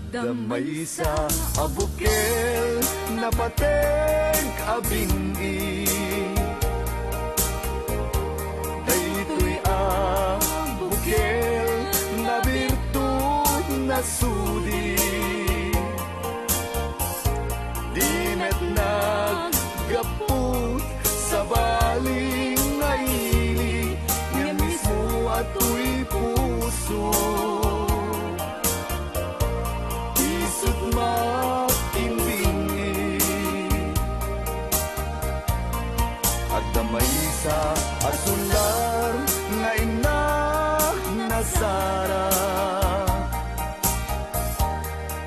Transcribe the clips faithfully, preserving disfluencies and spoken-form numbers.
Adda maysa a bukel, napateg a bin-i. Daytoy a bukel, nabirtud, nasudi. Di met naggapu, sabali nga ili, ngem mismo a toy puso. Isut' makimbing-i. Adda maysa a sular nga inna na Sara,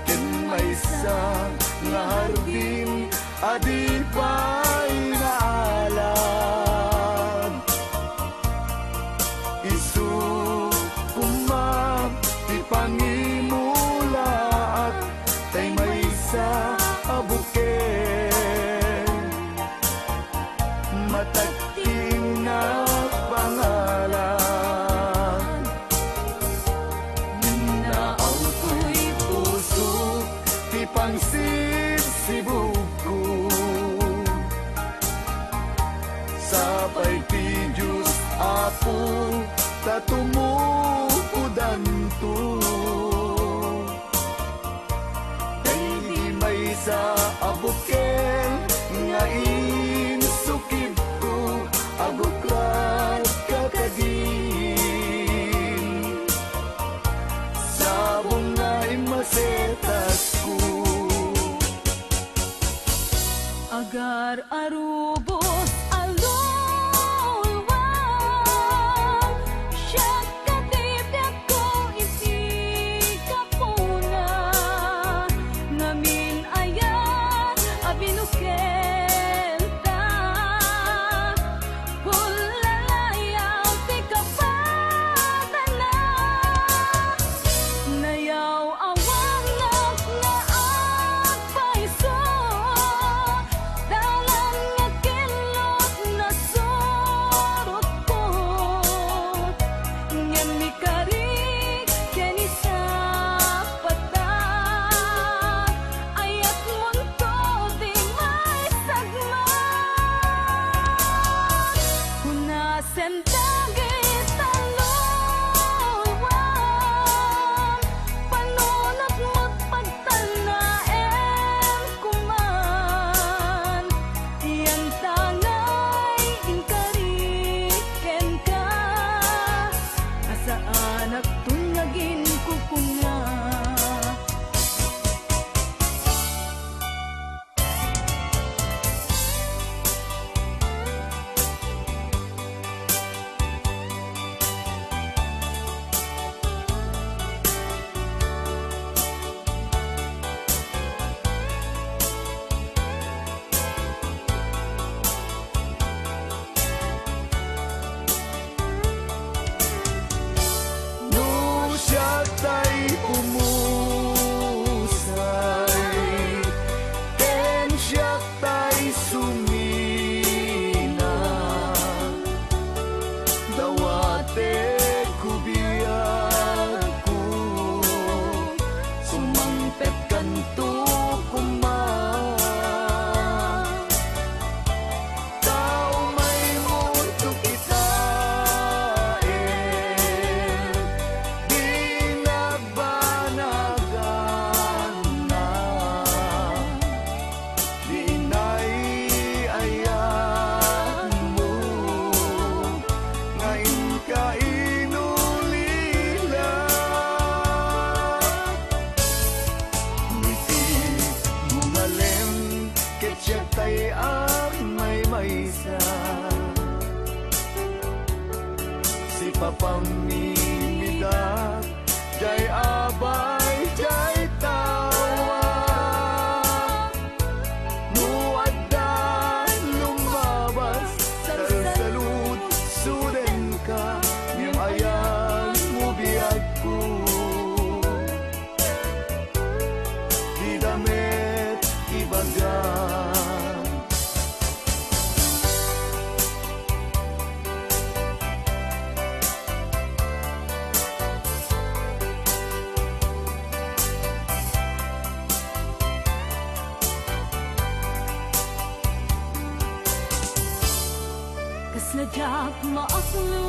ken maysa nga hardin a di pay naalad. Isu koma ti pangimulaak, tay maysa a bukel, matagting napangalan. Naaw toy pusok ti pangsibsibugko. Sapay ti Dios, Apo, ta tumukodanto. Daydi maysa a bukel nga insukibko, agukrad ka kadin. Sabong nga immasetasko. Agar a rubos a luluang, siak a ti biagko iti gapuna, ngamin ayan a binukelta. Pullalaya ti kapadana. Nayaw-awangak nga agpayso, dalan nga kinlot nasurotko. Ngem mikarik ken isapatda, ayatmonto ti maisagmam. Kuna sen dagita luluang, panunot met pagtalnaem koman. Yantangay inkari kenka, a saanakton nga aginkukuna. No siak tay pumu- Maasle